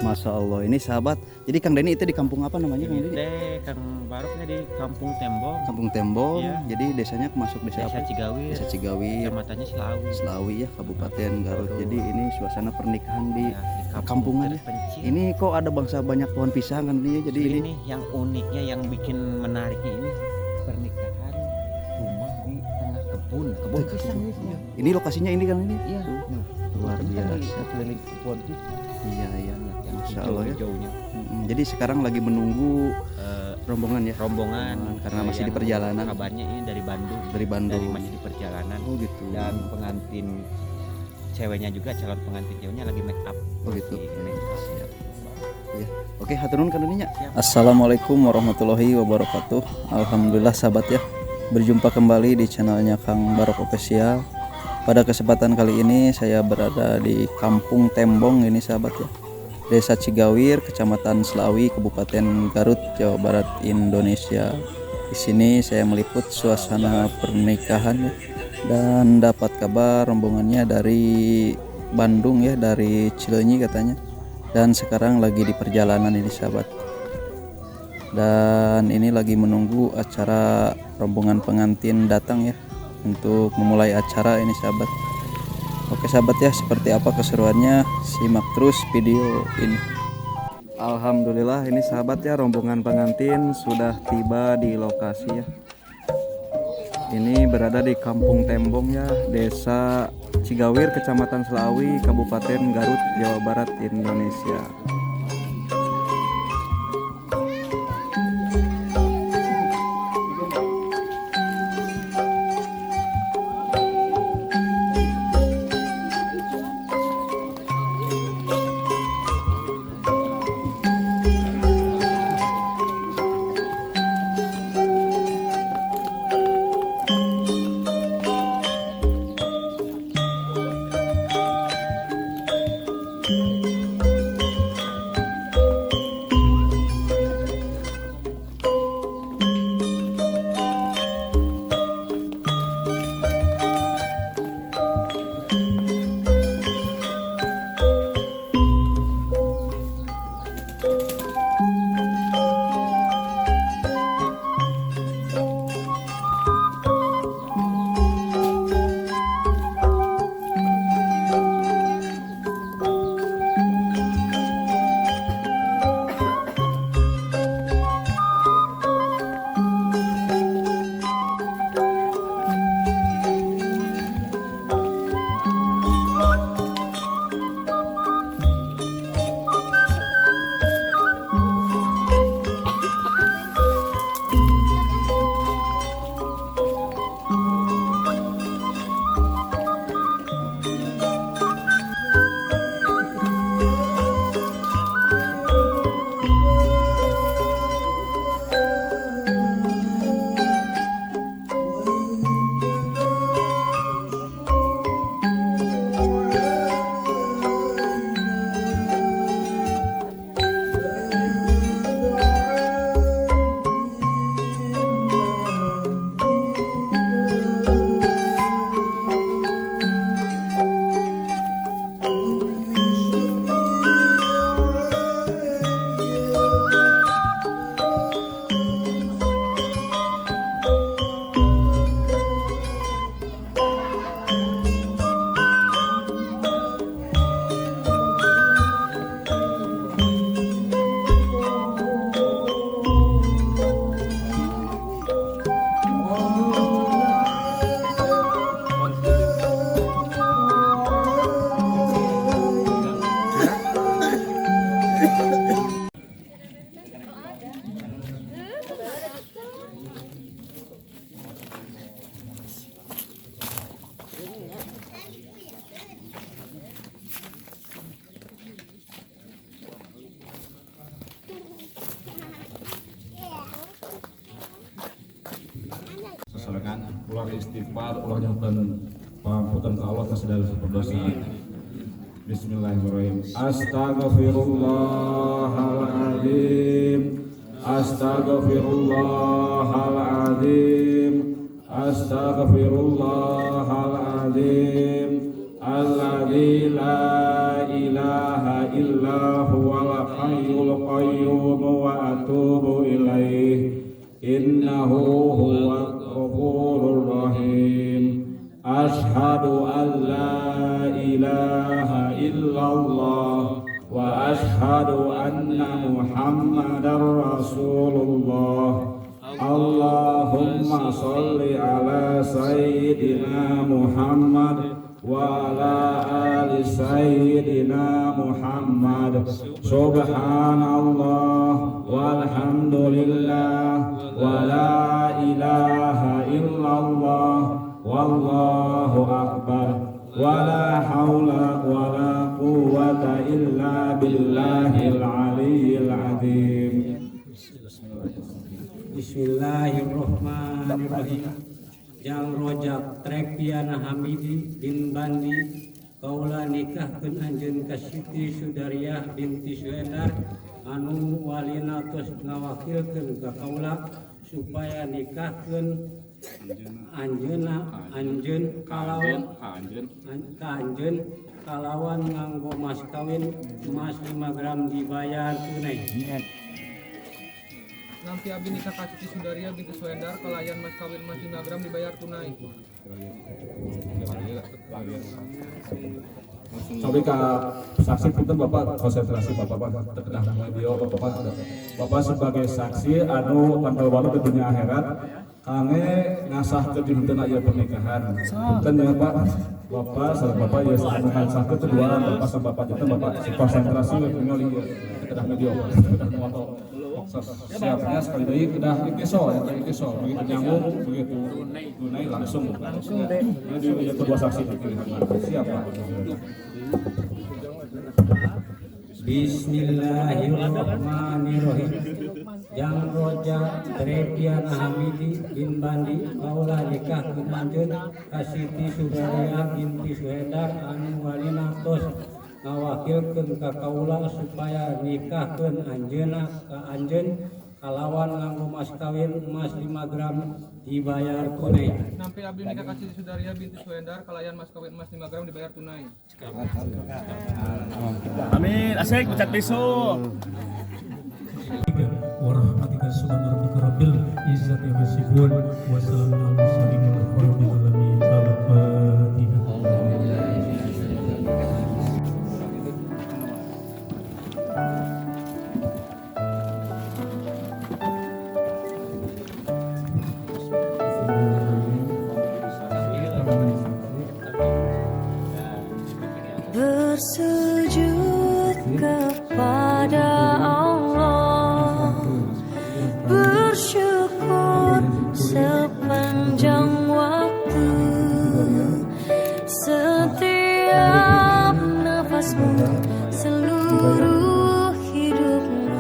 Masya Allah, ini sahabat. Jadi Kang Denny itu di kampung apa namanya, Kang Denny? Teh Kang Baroknya di Kampung Tembong. Kampung Tembong. Iya. Jadi desanya masuk desa, Desa apa? Cigawir. Desa Cigawir. Kecamatannya Slawi. Slawi ya, Kabupaten Garut. Jadi ini suasana pernikahan di Ya, di perkampungan ya. terpencil. Ini kok ada bangsa banyak pohon pisang kan ini. Jadi ini yang uniknya, yang bikin menariknya ini pernikahan rumah di tengah kebun, kebun pisang ini semua. Ini lokasinya ini kan ini. Iya. Tuh, luar Ini kan biasa. Keliling kebun pisang. Iya, iya. Yang Masya Allah ya. hijau-hijaunya. Jadi sekarang lagi menunggu rombongan ya. Rombongan Karena masih di yang perjalanan. Kabarnya ini dari Bandung. Dari Bandung. Dari masih di perjalanan. Oh gitu. Dan pengantin ceweknya juga, calon pengantin ceweknya lagi make up. Oh gitu. Masih make up. Siap. Ya. Oke, hatur nuhun Kang Denny nya. Siap. Assalamualaikum warahmatullahi wabarakatuh. Alhamdulillah sahabat ya, berjumpa kembali di channelnya Kang Barok Official. Pada kesempatan kali ini saya berada di Kampung Tembong ini sahabat ya, Desa Cigawir, Kecamatan Slawi, Kabupaten Garut, Jawa Barat, Indonesia. Di sini saya meliput suasana pernikahan ya, dan dapat kabar rombongannya dari Bandung ya, dari Cileunyi katanya. Dan sekarang lagi di perjalanan ini sahabat. Dan ini lagi menunggu acara rombongan pengantin datang ya, untuk memulai acara ini sahabat. Oke sahabat ya, seperti apa keseruannya, simak terus video ini. Alhamdulillah ini sahabat ya, rombongan pengantin sudah tiba di lokasi ya. Ini berada di Kampung Tembong ya, Desa Cigawir, Kecamatan Slawi, Kabupaten Garut, Jawa Barat, Indonesia. Ulah istighfar, ulah nyuhunkeun pangapunten ka Allah atas segala dosa. Bismillahirrahmanirrahim. Astaghfirullahaladzim. Astaghfirullahaladzim. Astaghfirullahaladzim. Alladzi la ilaha illa huwal hayyul qayyum wa atubu ilaih. Innahu huwal ghafurur rahim. Ashhadu an la ilaha illallah wa ashhadu anna Muhammadar Rasulullah. Allahumma sholli ala sayyidina Muhammad wa ala ali sayyidina Muhammad. Subhanallah walhamdulillah wa la ilaha illallah wallahu akbar wa la haula wa la quwwata illa billahil aliyyil azim. Bismillahirrahmanirrahim. Jang Rojak Trepiana Hamidi bin Bandi kaula nikahkeun anjeun ka Siti Sudariyah binti Suhendar anu walina tos ngawakilkeun ka kaula supaya nikahkeun anjeunna anjeun kalawan ka anjeun kalawan nganggo mas kawin emas 5 gram dibayar tunai. Nampi abdi nikah ka Siti Sudariyah binti Suhendar kalayan mas kawin emas 5 gram dibayar tunai. Sampai ke saksi punten Bapak konsentrasi Bapak terkedah video Bapak Bapak sebagai saksi anu tanggal walu ke dunia akhirat kangge ngasah ke dinten aya pernikahan. Punten ya Pak. Bapak sareng Bapak ya ngasah ke kedua Bapak sareng Bapak janten Bapak konsentrasi ningali terkedah video terkedah moto. Siapnya sekali lagi kedah itisol, ya, itisol. Begitu nyambung, begitu tunai langsung. Ini di kedua saksi. Siap Pak. Bismillahirrahmanirrahim. Jang Rojak Trepiana Hamidi bin Bandi kaula nikahkeun anjeun ka Siti Sudariyah binti Suhendar anu walina tos ngawakilkeun ka kaula supaya nikahkeun anjeunna ka anjeun kalawan nganggo mas kawin emas 5 gram dibayar tunai. Nampi abdi nikah ka Siti Sudariyah binti Suhendar kalayan mas kawin emas 5 gram dibayar tunai. Amin, asik pecat besok. Warahmatullahi subhana rabbika rabbil izzati amma yasifun wa salamun alal mursalin walhamdulillahi rabbil alamin. Al-Fatihah. Bersujud kepada Allah, bersyukur sepanjang waktu, setiap nafasmu, seluruh hidupmu,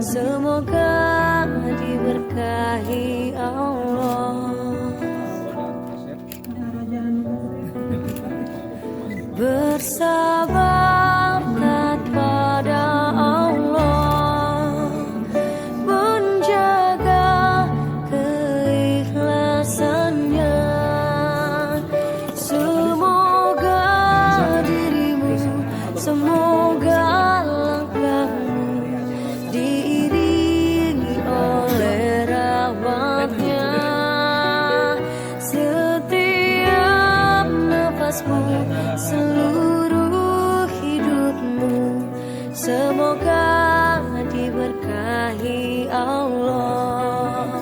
semoga diberkahi Allah. Bersabar kepada Allah, menjaga keikhlasannya. Semoga dirimu, semoga langkahmu diiringi oleh rahmatnya. Setiap nafasmu, seluruh hidupmu, semoga diberkahi Allah.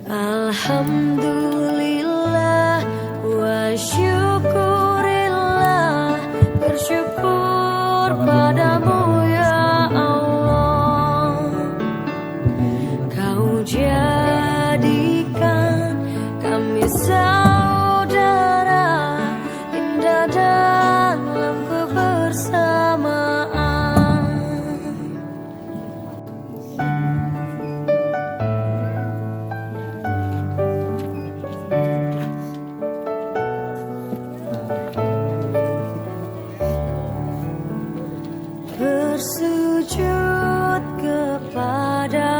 Alhamdulillah wa syukurillah, bersyukur padamu ya Allah. Kau jadikan kami saudara, indah dalam kebersamaan. Bersujud kepadamu.